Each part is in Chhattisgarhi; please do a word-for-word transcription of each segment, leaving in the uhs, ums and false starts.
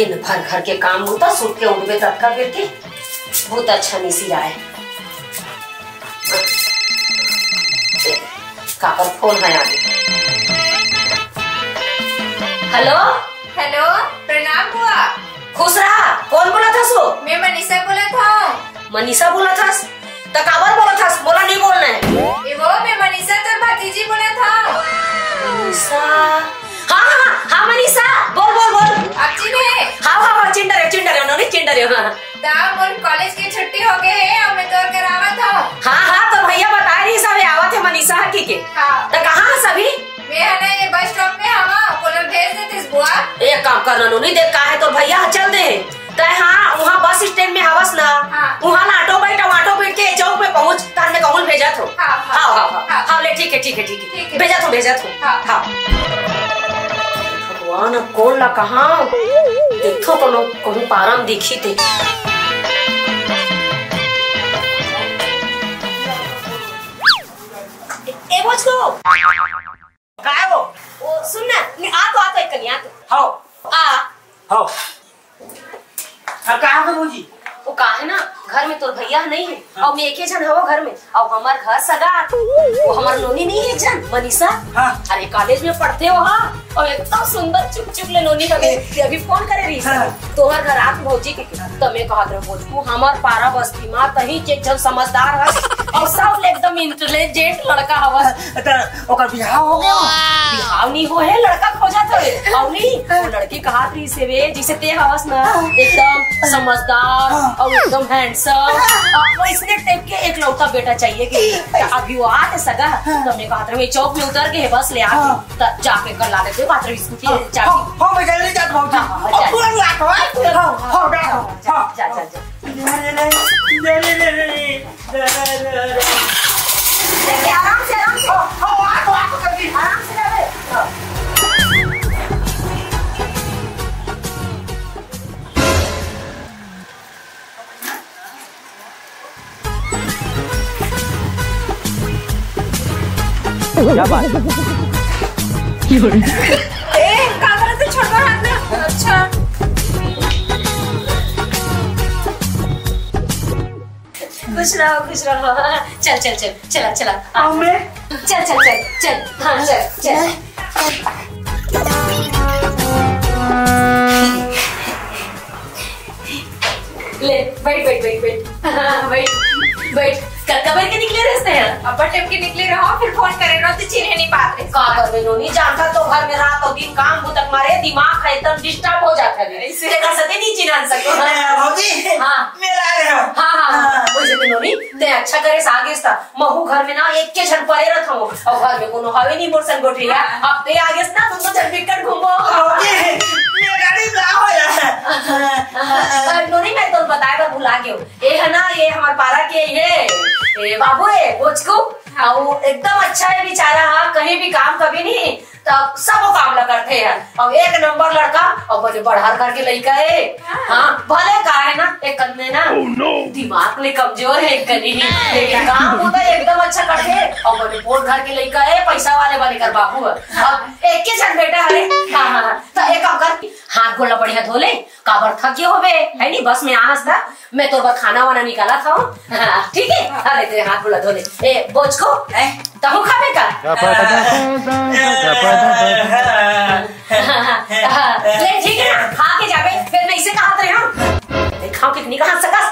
दिन भर घर के काम होता, सुत के उठबे ततका बेर के बहुत अच्छा निसी आए। काकर फोन है आगे? हेलो। हेलो, प्रणाम बुआ। खुश रहा। कौन बोलत हस? मैं मनीषा बोलत हूँ। मनीषा बोलत हस? त काबर बोलत हस? मोला नहीं बोलना है। ए वो, मैं मनीषा, तोर भतीजी बोलत हूँ। मनीषा? हाँ, हाँ, हाँ, मनीषा, बोल, बोल, बोल। आप चिन्हे? हाँ, हाँ, हाँ, चिन्ह डरे, चिन्ह डरे, उन्होंने चिन्ह डरे, हाँ। त मोर कॉलेज के छुट्टी हो गए है, अब मैं तोर घर आवत हूँ। हाँ, हाँ, तो भैया बताए रही सब, आवत है मनीषा हकी के। हाँ। त कहाँ है सभी? मैं है ना, ये बस स्टॉप पे हवा, कोनो भेज देतिस बुआ। एक काम कर नोनी, देख का है, तोर भैया ह चल दे। तय हाँ, वहाँ बस स्टैंड में हवस ना, हाँ। वहाँ ला ऑटो बैठ, ऑटो बैठ के चौक में पहुँच, तार में कहूँ भेजत हो। हाँ, हाँ। हाँ, हाँ, हाँ। हाँ। हाँ, ले, ठीक है, ठीक है, ठीक है। ठीक है। भेजत हो, भेजत हो। हाँ। हाँ। भगवान, अब कौन ला कहाँ? देखो, कोनो, कोनो पारम दिखी थे। ए, ए, बोचको। काय वो? ओ, सुन ना, आ तो, आ तो, एक कनी, आ तो। हाँ। आ। हाँ। अब कहाँ के भौजी? वो का है ना, घर में तोर भैया नहीं है, हाँ। और मैं एके झन हवो घर में, और हमार घर सगा, वो हमार नोनी नहीं है एक झन, मनीषा। हाँ। अरे कॉलेज में पढ़ते हो, हाँ, और एकदम सुंदर चुप चुप ले नोनी हवे, ये अभी फोन करे रही हाँ। तोहर घर आके भौजी के, तो मैं कहत रहे, "बोचकू, हमार पारा बस्ती में तही एक झन समझदार है, और सब ले एकदम इंटेलिजेंट लड़का हवा।" त ओकर बिहाव हो गया? बिहाव नहीं हो है, लड़का खोजत हवे। और नहीं, वो लड़की कहत रही से वे, जिसे ते हवस ना, एकदम समझदार हाँ। और एकदम हैंडसम, हाँ। और वैसने टाइप के एकलौता बेटा चाहिए कि। त अभी वो आते सगा, हाँ। तो मैं कहत रहे, चौक में उतर के है, बस ले आके, हाँ। त जाके कर ला लेते, बात रही स्कूटी हाँ, चाबी। हाँ, हाँ, मैं जल्दी जाता हूँ। हाँ, हाँ, और जा। पूरा लाख, हाँ? हाँ, हाँ, हाँ, जा, हाँ, जा, हाँ। जा, जा, जा। अरे, अरे, अरे, अरे, अरे, अरे, अरे। आराम से, आराम से। हाँ, हाँ, आ तो, आ तो जल्दी। आराम से जावे। हाँ। क्या बात है? ए, का करत है? छोड़वा हाथ ना। अच्छा। खुश रहो, खुश रहो। चल, चल, चल, चला, चला। आ, अम्मे। चल, चल, चल, चल। हाँ, चल, चल। ले, बैठ, बैठ, बैठ, बैठ। हाँ, बैठ, बैठ। कतका बेर के निकले रहते हैं? अब्बड़ टाइम के निकले रहो, फिर फोन करे रहो, तो चिन्हे नहीं पाते। का करबे नोनी, जानता तो घर में रात और दिन काम भुतक मारे दिमाग है एकदम डिस्टर्ब हो जाता है। ऐसे। तेकर सते नहीं चिन्हन सको। ए, भौजी, हाँ। मेला आ रहे हो? हाँ, हाँ, हाँ। हाँ। वैसे तो नोनी, ते अच्छा करे से आगे सा। महू घर में ना एक के झन परे रहत हूँ, और घर में कोनो हवे नहीं मोर सन गोठिया। हाँ। अब ते आगे से ना, तुम तो झन बिकट घूमो। भौजी, मेरा नहीं ना हो यार। हाँ, हाँ, नोनी, मैं तो बताए बर भुला गयो। ए है ना, ये हमार पारा के ये, ए बाबू है, बोचकू। हाँ। और एकदम अच्छा है बेचारा, हाँ, कहीं भी काम कभी नहीं, तब सब वो काम ला करते हैं। और एक नंबर लड़का, और बड़े बढ़ार घर के लड़का है। हाँ। हाँ, भले का है ना, एक कन्ने ना, Oh no! दिमाग ले कमजोर है एक कनी, लेकिन काम वो तो एकदम अच्छा करते हैं। और बड़े पोट घर के लड़का है, पैसा वाले बने कर बाबू है। अब एक के झन बेटा है। हाँ, हाँ, हाँ। तो एक काम कर, हाथ गोला बढ़िया धो ले, काबर थक गए होबे, है नी? बस में आहस था, मैं तोर बर खाना वाना निकाला था। हाँ, ठीक है? हाँ, ले तेरे हाथ गोला धो ले। ए, बोचकू, ए? तहु खाबे का? क्या बात है? ले, ठीक है ना? खा के जाबे, फिर मैं इसे कहा रहे हूँ। नहीं खाओ कितनी कहा सकस?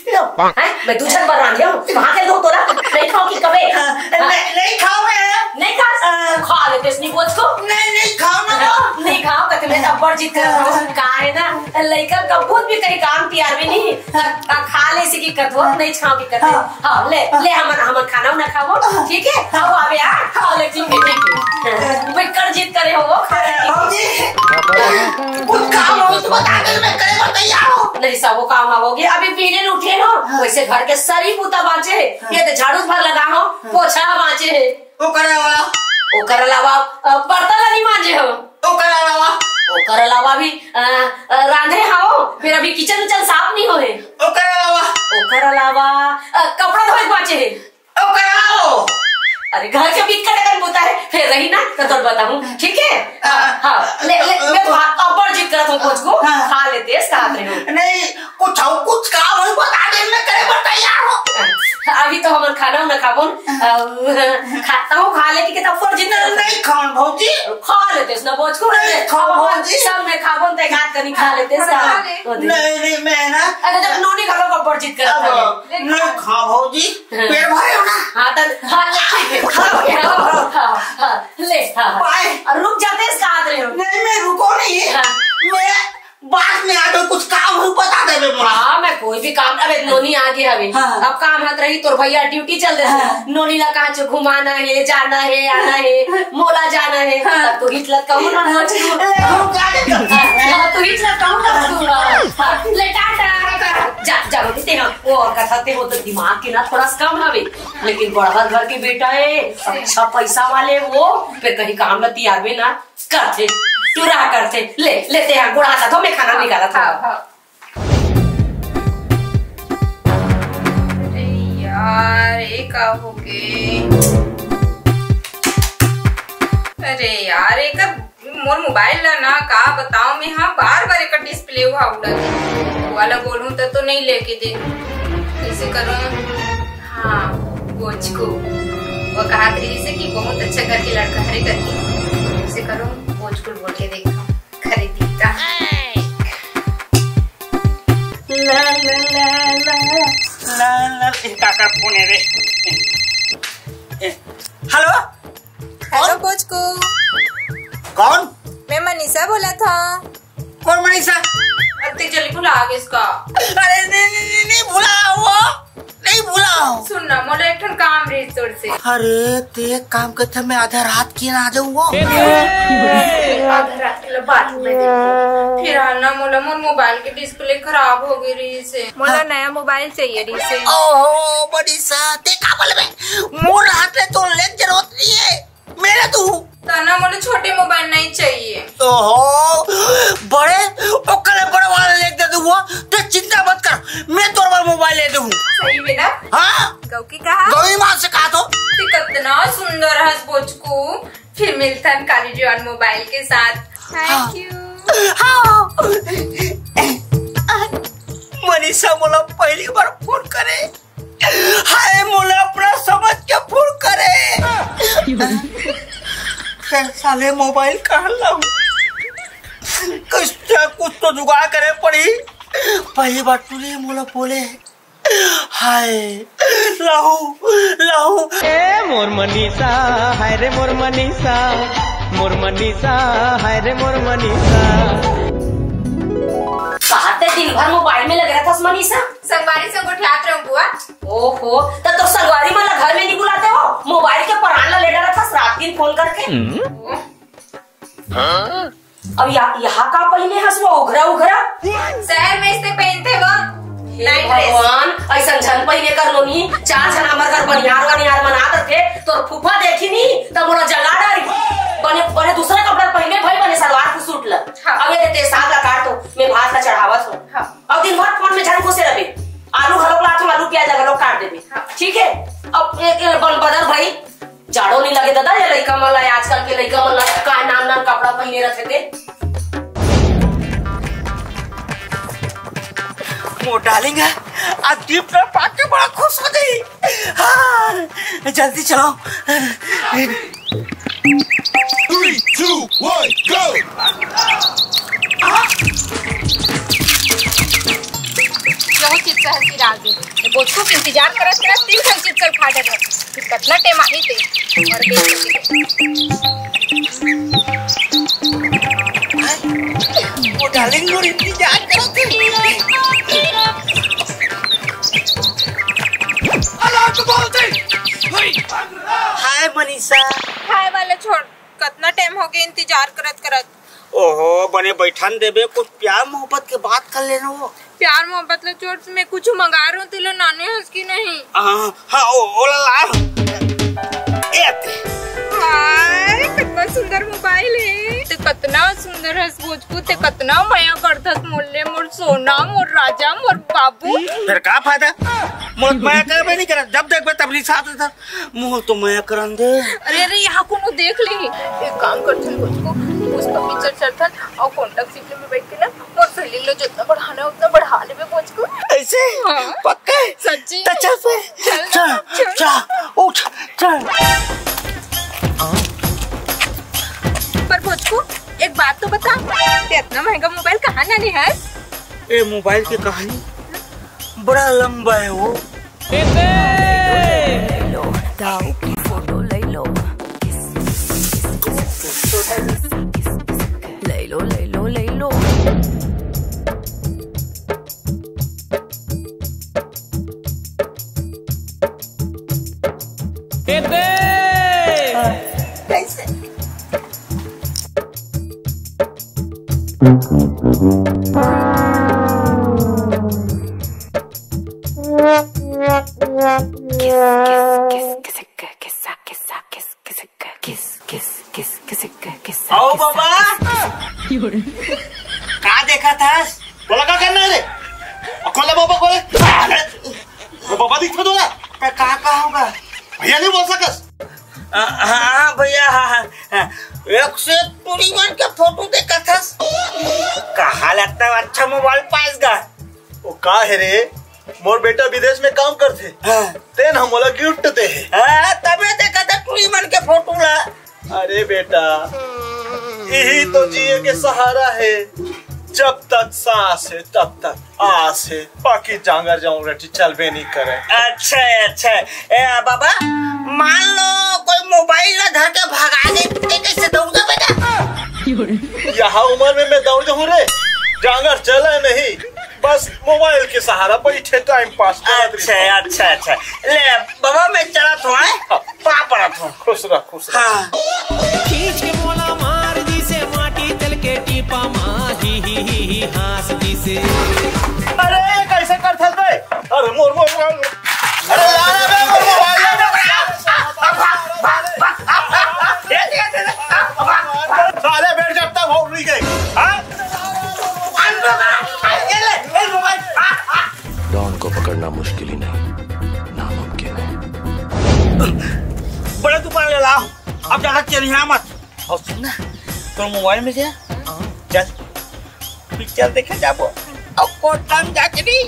लो, हैं? मैं दू झन बर रांधे हूँ, वहाँ के दो तोला, नहीं खाओ कि कबे? हाँ, नहीं, नहीं खाओ मैं। नहीं खा? हाँ। खा लेते इसनी बोचकू। नहीं, नहीं खाओ ना तो। नहीं खाओ, कहते मैं अब्बड़ जिद कर रहा हूँ। कहा है ना, लइका कबूत भी कहीं काम तियार भी नहीं, आ, आ, खा ले इसी की कथो, नहीं छाव की कथो। हाँ। हाँ, ले, ले हमर, हमर खाना उना खाओ, ठीक है? हाँ। अब आवे यार, हाँ, ले, ठीक है, ठीक है। हाँ, बिकट जिद करे हो, वो खा ले, ठीक है। भौजी, कुछ काम हो तो बता दे, मैं करे बर तैयार हूँ। नहीं, सब वो काम होगे, अभी पीने उठे हो, हाँ। वैसे घर के सरी पूता बाँचे है, हाँ। ये तो झाड़ू भर लगा हो, हाँ। पोछा बाँचे है। ओकर अलावा? ओकर अलावा, अ, बर्तन ला नहीं मांजे हो। ओकर अलावा? ओकर अलावा भी, अ, अ, रांधे हो, फिर अभी किचन उचन साफ नहीं होए। ओकर अलावा? ओकर अलावा, अ, कपड़ा धोए के बाँचे है। ओकर अलावा? अरे, घर के बिक्कट अकन बुता हे, फेर रही ना, त तोर बताहूँ, ठीक हे? हाँ, हाँ, ले, ले, मैं तो अब्बड़ जिद करत हँव, भोजकू, हाँ। खा लेतेस, साथ रहे हो। नहीं, कुछ हो, कुछ काम हो, बता दे, मैं करे बर तैयार हँव। अभी तो हमन खाना उना खाबोन, अउ खाता हूँ, खा ले, कि तब पर जिद नहीं, करत हँव। नहीं खाऊँ, भौजी। खा लेतेस ना, भोजकू, नहीं खाऊँ, अब हमन भौजी। सब में खाबोन, ते हाथ कनी खा लेतेस, खा हाँ, ले। वो दे। नहीं, नहीं, मैं ना अरे, जब नोनी घलो अब्बड़ जिद करत अब हवे। नहीं खाऊँ, भौजी। पेट भरे हो ना? हाँ, त, हाँ, ले, ठीक हे। हाँ, हाँ, हाँ, हाँ, ले, हाँ, हाँ। बाय। अउ रुक जातेस, कहाँ रहे हो? नहीं, मैं रुको नहीं। हाँ। मैं बाद में आके कुछ काम हो, बता देबे मोला। हाँ, मैं कोई भी काम, अबे नोनी आगे हवे। हाँ। अब काम हाथ रही, तोर भैया ड्यूटी चल देथे। हाँ। नोनी ला कहाँ चो घुमाना हे, जाना हे, आना हे, मोला जाना हे। हाँ। अब तू हिचलत कहूँ ना, हाँ। हाँ, तू हिचलत कहूँ ना, तू। हाँ, ले टाटा। जा, जा, बेटी, तें हाँ, वो और कथा ते, वो तो दिमाग के ना थोड़ा सा कम हवे। लेकिन बड़हर घर के बेटा हे, अच्छा पैसा वाले वो, फेर कहीं काम ल तियारबे ना करथे, टुरा करथे। ले, ले तें हाँ, गोड़ हाथ धो, मैं खाना निकालत हँव। हाँ, हाँ। अरे यार, ये का हो गे? अरे यार, ये का मोर मोबाइल ला ना का बताओ मैं, हाँ, बार बार एकर डिस्प्ले उहा उड़त हे। वाला बोलूं त तो नहीं लेके दे, कैसे करूं? हाँ, बोचकू, वो कहत रही से कि बहुत अच्छा घर के लड़का हरे करके, कैसे करूं? बोचकू बोल के देखता हूँ, खरीदी का। ला, ला, ला, ला, ला, ला, ए, काका फोन है रे। ए, ए, हेलो? हेलो, कौन? बोचकू। कौन? मैं मनीषा बोलत हँव। कौन मनीषा? अरे, तें जल्दी भुला गेस का? अरे, नहीं, नहीं, नहीं, नहीं भुला वो, नहीं भुला। सुन ना, मोला एक ठन काम रहिस तोर से। अरे, तें एक काम करथे, मैं आधा रात के ना आ जाऊँ वो। आधा रात के ला बात में देखो। फिर हाल ना मोला मोर मोबाइल के डिस्प्ले खराब हो गे रहिस हे। मोला हाँ। नया मोबाइल चाहिए रहिस हे। ओहो, मनीषा, तें का बोलबे? मोर हाथ ले तो लेन जरूरत नहीं है। मेरे तू। तना मोला छोटे मोबाइल नहीं चाहिए। ओहो, बड़े, ओकरे बड़े वाला लेके दे दूंगा। तें चिंता मत कर, मैं तोर बर मोबाइल ले दूँ। सही में ना? हाँ। गौ की कहा? गौरी माँ से कहा तो। तें कितना सुंदर हस बोचकू। फिर मिलथन काली जवान मोबाइल के साथ। हाँ। Thank you। हाँ। मनीषा मोला पहली बार फोन करे। हाय, मोला अपना समझ के फोन करे। फेर साले मोबाइल कहाँ लाऊं? कुछ तो, कुछ तो जुगाड़ करे पड़ी। पहली बार टूरी मोला बोले, हाय, लहू, लहू। ए मोर मनीषा, हाय रे मोर मनीषा, मोर मनीषा, हाय रे मोर मनीषा। कहाँ ते दिन भर मोबाइल में लगे रहथस मनीषा? संगवारी संग गोठियात रहूं बुआ। ओहो, त तोर संगवारी मन ला घर में नहीं बुलाते हो? मोबाइल के परान ला ले डरथस रात दिन फोन करके। अब या, यहाँ का पहिने हस वो उघरा उघरा? शहर में इसे पहनते वो हे नाइट ड्रेस। भगवान, अइसन झन पहिने कर नोनी, चार झन हमर घर बनिहार वनिहार मना देथे, तोर फूफा देखी नी, त मोला जला डारी। बने, बने दूसरा कपड़ा पहिने भाई, बने सलवार के सूट ल। हाँ। अब ये देते साग ला काट दो, मैं भात ला चढ़ावत हूँ। हाँ। अब दिन भर फोन में झन घुसे रहे, आलू घलोक लात हूँ, आलू प्याज घलोक काट देबे। हाँ। ठीक है, अब एक, एक बन बदल भाई, जाड़ो नहीं लगे दादा, ये लइका मन ला, आजकल के लइका मन ला का नान नान कपड़ा पहिने रथे ते। मोर डार्लिंग है, आज गिफ्ट में पाके बड़ा खुश हो गई। हाँ, जल्दी चलो। Three, two, one, go! यहू चिप्स ह सिरा गे। ये बोचकू के इंतजार करत करत तीन ठन चिप्स खा डरे। फिर कतना टेम आही ते? मर गई। वो डार्लिंग मोर इंतजार करत हे। अलार्म तो बोल दे। हाय मनीषा। हाय वाला छोड़, कतना टाइम हो गया इंतजार करत करत। ओहो, बने बैठन देबे, कुछ प्यार मोहब्बत के बात कर लेना वो। प्यार मोहब्बत ला छोड़, मैं कुछ मंगा रहा हूँ, तू लो नाने हंस की नहीं। हाँ, हाँ, ओ, ओला ला। ए ते। हाय, कितना सुंदर मोबाइल है। तो कत कतना सुंदर हस भोजकू, ते कतना मया करथस मोर ले, मोर सोना, मोर राजा, मोर बाबू। फेर का फायदा? मोर मया करबे नहीं करत, जब देखबे तब रिसात रहत। मोर तो मया करन दे। अरे, अरे, यहाँ कोनो देख ली। एक काम करथन भोजकू, पुष्पा पिक्चर चलथन अउ कॉन्टैक्ट सीट में बैठ के ना, मोर फीलिंग लो जितना बढ़ाना है उतना बढ़ा लेबे भोजकू। ऐसे? हाँ। पक्का? सच्ची? तो चल फिर। चल, चल, चल। चल, उठ, चल। पर भोजकू, एक बात तो बता, ते इतना महंगा मोबाइल कहाँ लाने हस? ए, मोबाइल की कहानी बड़ा लंबा है वो। ताऊ की फोटो ले लो, ले लो, ले लो, ले लो। कैसे? आओ बाबा। का देखत हस? बोला का करना है रे? खोले बाबा, खोले। अरे, वो बाबा दिखता तो ना। का, का, का होगा? भैया नहीं बोल सकस। आ, हाँ, हाँ, भैया, हाँ, हाँ, हाँ। एक से टूरी मन के फोटो देखत हस। कहाँ लगता है अच्छा मोबाइल पास गा? वो का है रे? मोर बेटा विदेश में काम करथे। हाँ। तेन ह मोला गिफ्ट दे हे। हाँ, तबे देखत हे टूरी मन के फोटो ला। अरे बेटा, यही तो जिए के सहारा है। जब तक सांस है, तब तक आस है, बाकी जांगर जाऊं रटी चलबे नहीं करे। अच्छा है, अच्छा है। ए, आ, बाबा, मान लो कोई मोबाइल ला धर के भगा दे, ते कैसे दौड़ जा बेटा? यहाँ उम्र में मैं दौड़ जाऊं रे, जांगर चला नहीं, बस मोबाइल के सहारा बैठे टाइम पास करत अच्छा, रहिथों। अच्छा, अच्छा। ले, बाबा, मैं चलत हूँ, हैं? हाँ। पा पड़त हूँ। खुश रह, खुश रह। हाँ। खींच के मोला मार दिसे, माटी चल के टीपा मा, ही, ही, ही, ही, हाँस दिसे। अरे, कैसे करथस बे? अरे, मोर, मोर, मोर। अरे, ला रे बे, मोर मोबाइल ला रे। साले, बैठ जाता, हो रही गई। हाँ? डॉन को पकड़ना मुश्किल ही नहीं, नामुमकिन है। बड़ा तूफान ले लाओ, अब ज्यादा चिल्ला मत। और सुन ना, तो मोबाइल में क्या? चल, पिक्चर देखे जाबो। अब कोटा में जाके नहीं,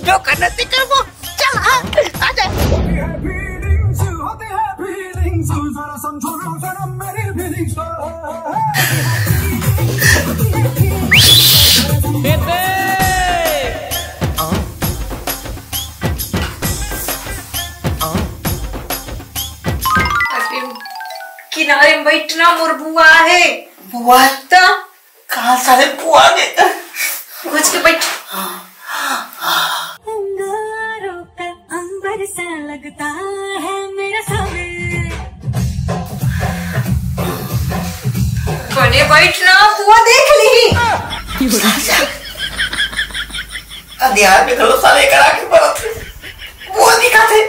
जो करना ते करबो। चल, हाँ, आ जा। होती है फीलिंग्स, होती है फीलिंग्स, जरा समझो ना सनम मेरी फीलिंग्स को। अरे, किनारे में बैठना मोर बुआ है। बुआ? तो? कहाँ साले बुआ के? घुस के बैठ। हाँ। अंगारों का अंबर सा लगता है मेरा साले। बने बैठना, बुआ देख ली। अंधियार में घलो साले करा के परत हे। बुआ दिखा थे।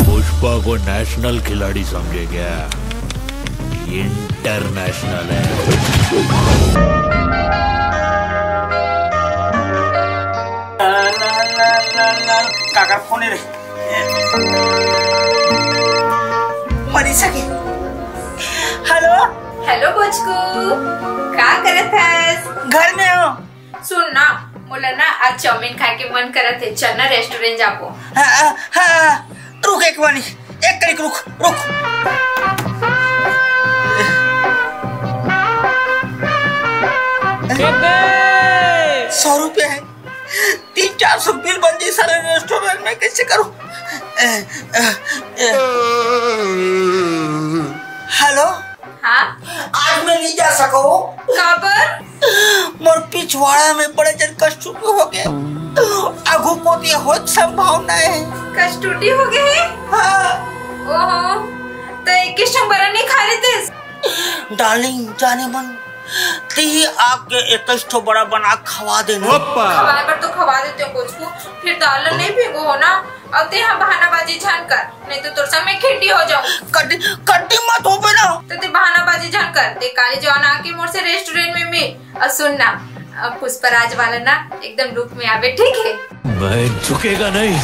पुष्पा को नेशनल खिलाड़ी समझे क्या? इंटरनेशनल है। काकर फोन रे? मनीषा के। हेलो। हेलो बचकू, का करत हस? घर में हो। सुन ना, मोला ना आज चाउमीन खाए के मन करत हे, चल ना रेस्टोरेंट जाबो। हाँ, हाँ, हाँ, रुक एक बारी, एक कनिक रुक, रुक। सौ रुपया है, तीन चार सौ बिल बन जाई सारे रेस्टोरेंट में, कैसे करूँ? हेलो। हाँ? आज मैं नहीं जा सको। काबर? मोर पिछवाड़ा में बड़े जन कष्टुटी हो गए। आगू कोती होत संभावना है। कष्टुटी हो गए है? हाँ। ओहो, तो एक किस्म बरा नहीं खा लेते। डार्लिंग, जाने मन, ती आके एक ठो बड़ा बना खवा देना। खवाए बर तो खवा देते हो कुछ को, फिर दाल नहीं फेंको हो ना। अब ते यहाँ बहानाबाजी झन कर, नहीं तो तोर संग मैं खिंडी हो जाऊं। कट, ते काली जवान आके मोर से रेस्टोरेंट में मिल। और सुन ना, अब पुष्पराज वाला ना एकदम लुक में आवे, ठीक है? मैं झुकेगा नहीं।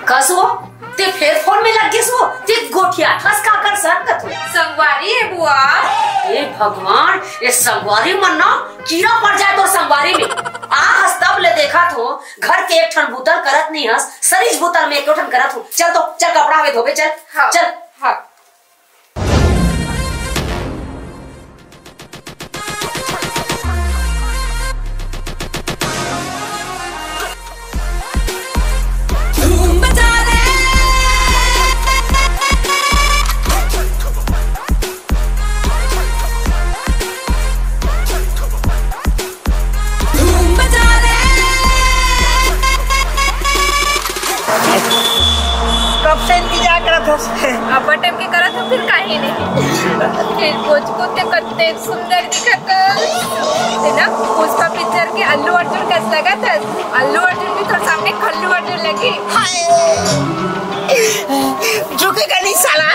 कस वो, ते फेर फोन में लग गिस वो, ते गोठिया ठस का कर सर कथू। संगवारी है बुआ। हे भगवान, ये संगवारी मन ना कीरा पड़ जाए तोर संगवारी में। आ हस तब ले देखत हो, घर के एक ठन बुता ल करत नहीं हस, सरीज बुता ल मैं एको ठन करत हूँ। चल तो, चल कपड़ा हवे धोबे, चल, हाँ, चल। हाँ। कब से इंतजार करत हस। अब्बड़ टाइम के करत हो, फिर काहे नहीं? फिर भोजपुर के कत्ते सुंदर दिखत हस। है ना? पुष्पा पिक्चर के अल्लू अर्जुन कस लगत हस। अल्लू अर्जुन भी तोर सामने खल्लू अर्जुन लगी। हाय। झुकेगा नहीं साला।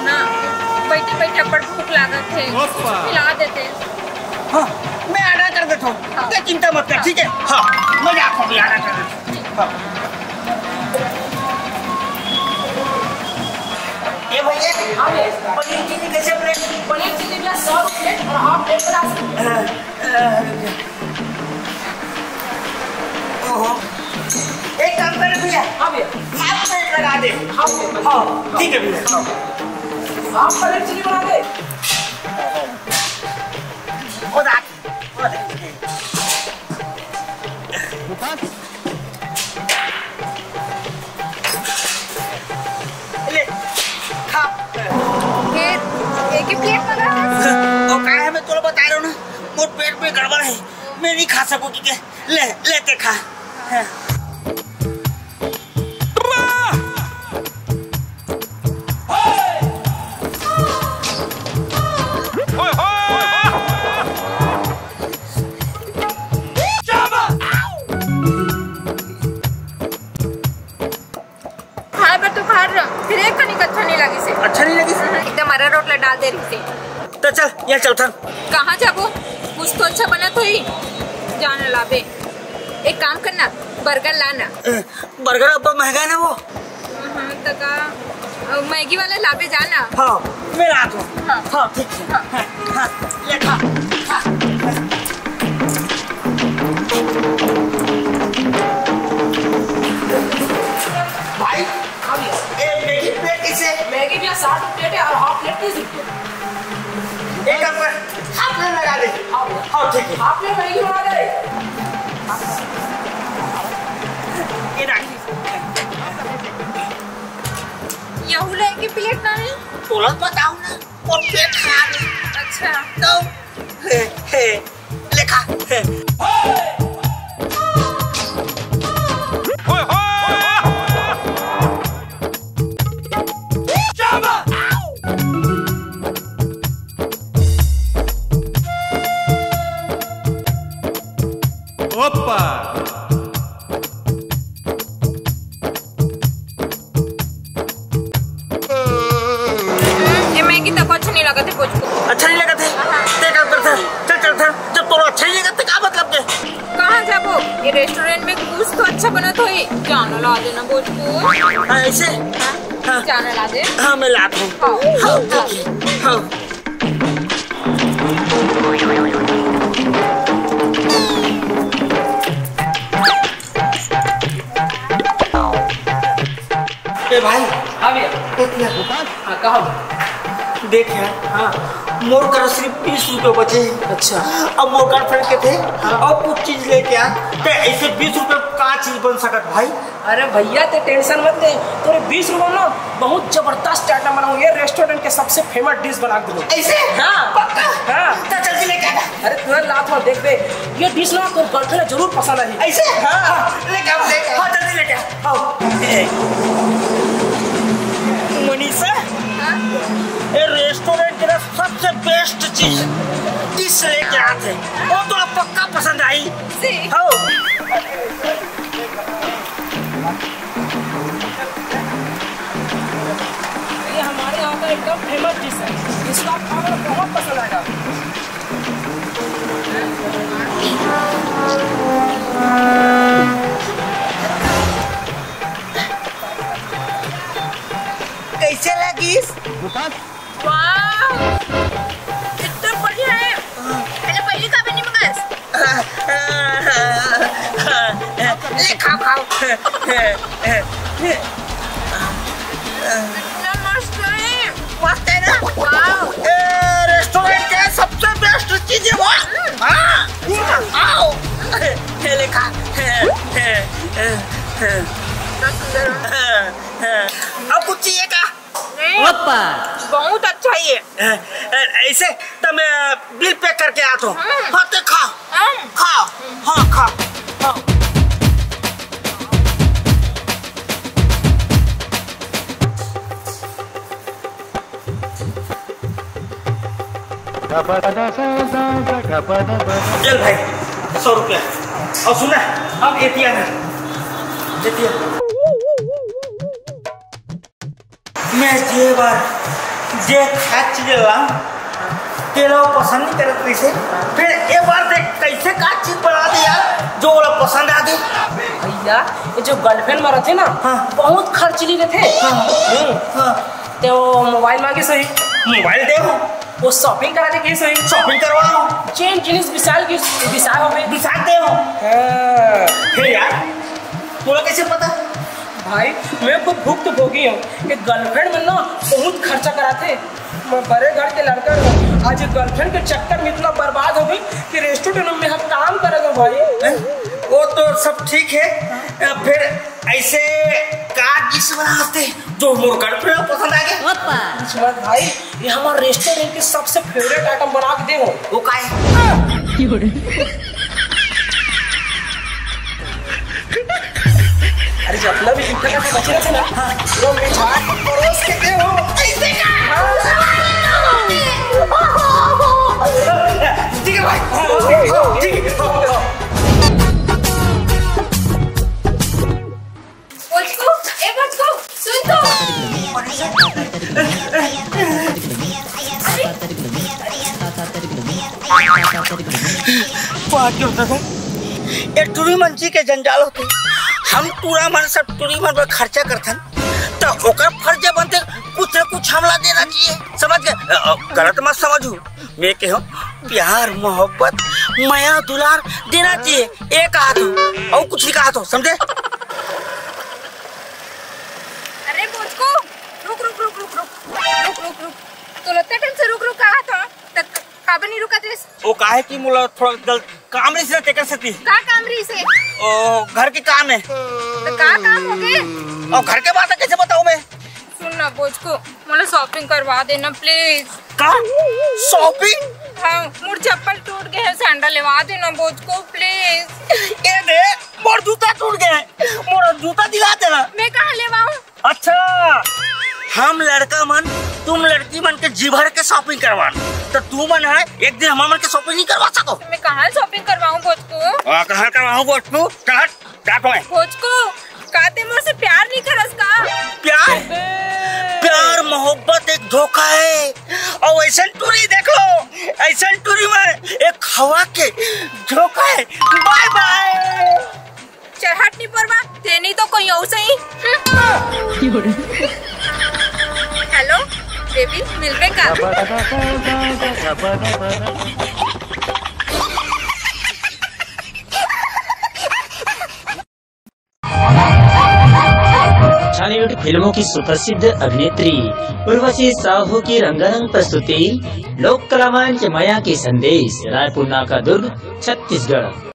ना, बैठे बैठे अब्बड़ भूख लागत है, कुछ खिला देते। हाँ, मैं ऑर्डर कर देता हूँ। हाँ। ते चिंता मत कर, ठीक है? हाँ, मैं जाता हूँ, ऑर्डर कर देता हूँ। हाँ। ए भैया, हाँ भैया। पनीर चिली कैसे प्लेट? पनीर चिली भैया सौ रुपये और हाफ प्लेट पचास रुपये। हाँ। ओहो। एक काम कर भैया। हाँ भैया। हाफ प्लेट लगा दे। Half plate. हाँ, ठीक है भैया। हाफ प्लेट चिली बना दे। ओ दा-, ओ दा-, ले, खा। ये एक ही प्लेट लगा है। ओ, का है, मैं तोला बता रहा हूँ ना, मोर पेट में गड़बड़ है, मैं नहीं खा सकूँ, ठीक है? ले, ले ते खा। हाँ। खाए बर तो खा रहा, फिर एक कनिक अच्छा नहीं लगिस हे। अच्छा नहीं लगिस? हम्म, एकदम अरारोट ला डाल दे रहिस हे। तो चल, ये चल थन। कहाँ जाबो? कुछ तो अच्छा बनत होही, जान लाबे। एक काम करना, बर्गर लाना। अ, बर्गर अब्बड़ महंगा है ना वो। हाँ, त का, अ, मैगी वाला लाबे जाना। हाँ, मैं लात हूँ। हाँ। हाँ, ठीक है। हाँ। हाँ, हाँ, ले खा, खा। भाई, हाँ भैया। ए, मैगी प्लेट कैसे? मैगी भैया साठ रुपये है और हाफ प्लेट तीस रुपये। एक काम कर, हाफ प्लेट लगा दे। हाँ भैया। हाँ, ठीक है। हाफ प्लेट मैगी बना दे। ये रख। यहू ले के प्लेट ना है? तुरंत बताओ ना, वो प्लेट खराब है। अच्छा। तो, हे, हे, ले खा, हे। ओप्पा। ये मैगी तक अच्छा नहीं लगा थे कुछ को। अच्छा नहीं लगा थे? ते का करता? चल चल था। जब तोला अच्छा नहीं लगा तो का मतलब के? कहाँ जाबो? ये रेस्टोरेंट में कुछ तो अच्छा बनत होही। जाना ला देना बोल को। हाँ, ऐसे? हाँ। हाँ। जाना ला दे। हाँ, मैं लात हूँ। हाँ। हाँ, ठीक है। हाँ। ए भाई, हाँ भैया। एक मिनट। हाँ, कहो। देख यार, हाँ। मोर करा सिर्फ बीस रुपये बचे हे। अच्छा। अब मोर गर्लफ्रेंड के थे, हाँ। अब कुछ चीज लेके आ, ते ऐसे बीस रुपये का चीज बन सकत भाई? अरे भैया, ते टेंशन मत ले, तोरे बीस रुपये में ना बहुत जबरदस्त आइटम बनाऊँ, ये रेस्टोरेंट के सबसे फेमस डिश बना के दूँ। ऐसे? हाँ। पक्का? हाँ। तो जल्दी लेके आ। अरे तुरंत लात हूँ, देख बे, ये डिश ना तोर गर्लफ्रेंड जरूर पसंद आई। ऐसे? हाँ। हाँ, लेके आओ, लेके आओ। हाँ, जल्दी लेके आओ। आओ। ए, मनीषा, हाँ? ये रेस्टोरेंट के ना सबसे बेस्ट चीज डिश लेके आते हैं, वो तो आप पक्का पसंद आई। जी। हो। वाह, इतना बढ़िया है। पहले पहली का भी नहीं मंगास। ले, खाओ, खाओ। इतना मस्त है। मस्त है ना? वाह। ए, रेस्टोरेंट के सबसे बेस्ट चीज है वो। हाँ, आओ। ये ले, खा। इतना सुंदर है। अब कुछ चाहिए क्या? नहीं, बहुत अच्छा ही है। अ, अ, ऐसे तो मैं बिल पे करके आता हूँ। हाँ। हाँ, तो खा। हाँ। खा। हाँ, खा। हाँ। चल भाई, सौ रुपया। और सुना, अब एतिया ना, एतिया। मैं जे बार जे खाए चीज ला, तेला वो पसंद नहीं करत रहिसे। फिर एक बार देख कैसे का चीज बना दे यार, जो ओला पसंद आ दे। भैया, ये जो गर्लफ्रेंड में रहते ना, हाँ। बहुत खर्चीली रहते। हाँ। हम्म। हाँ। ते वो मोबाइल मांगे सही। मोबाइल दे हो। वो शॉपिंग करा दे के सही। शॉपिंग करवाओ। जेन जिनिस विशाल की विशाल हो गई। विशाल दे हो। हाँ। फिर यार, तोला कैसे पता? भाई, मैं खुद भुक्तभोगी हूँ कि गर्लफ्रेंड मन ना बहुत खर्चा कराथे। मैं बड़े घर के लड़का हूँ, आज ये गर्लफ्रेंड के चक्कर में इतना बर्बाद हो गई कि रेस्टोरेंट में हम काम करेगा भाई। हैं? वो तो सब ठीक है, फिर ऐसे का डिश बनाते जो मोर गर्लफ्रेंड को पसंद आ गया? विश्वनाथ भाई, ये हमारे रेस्टोरेंट के सबसे फेवरेट आइटम बना के दे हो। वो का है? अरे, जितना भी जूठा का बच रहा था ना, हाँ। वो मिठाई परोस के दे हो। ऐसे का? ठीक है भाई, ठीक है। बचकू, ए बचकू, सुन तो। वाह, क्यों दादा? ये टूरी मन जी के जंजाल होते। हम टूरा मन सब टूरी मन पर खर्चा करथन, तो ओकर फर्ज बनते कुछ न कुछ हमला देना चाहिए, समझ गए? अ, अ, गलत मत समझू, मैं कहो प्यार, मोहब्बत, मया, दुलार देना चाहिए, ये कहा तो, और कुछ नहीं कहा तो, समझे? अरे बोचको, रुक, रुक, रुक, रुक, रुक, रुक, रुक, रुक। तो लत्ते टाइम से रुक, रुक कहा था, तक काबर नहीं रुका थे? वो काहे कि मोला थोड़ा गल-, काम रहिस ना, तेकर सेती। का काम रहिस हे? ओ, घर के काम है। तो का काम हो गए? और घर के बात कैसे बताऊं मैं? सुन ना बोचको, मोला शॉपिंग करवा देना प्लीज। का? शॉपिंग? हाँ, मोर चप्पल टूट गए है, सैंडल लेवा देना बोचको प्लीज। ये दे, मोर जूता टूट गए, मोर जूता दिला देना। मैं कहाँ लेवाऊँ? अच्छा, हम लड़का मन, तुम लड़की मन के जी भर के शॉपिंग करवान, तो तू मन है एक दिन हमार मन के शॉपिंग नहीं करवा सको? मैं कहाँ शॉपिंग करवाऊँ बोचको? आ, कहाँ करवाऊँ बोचको? चल हट, जा तो है। बोचको, का ते मोर से प्यार नहीं करस का? प्यार? प्यार मोहब्बत एक धोखा है, और ऐसा टूरी देख लो, ऐसा टूरी में एक हवा के झोंका है। बाय बाय। चल हट नी परवा, तेनी तो कोई और सही। हेलो बेबी, मिलबे का? छालीवुड फिल्मों की सुप्रसिद्ध अभिनेत्री उर्वशी साहू की रंगारंग प्रस्तुति लोक कला मंच मया के संदेश, रायपुर नाका दुर्ग, छत्तीसगढ़।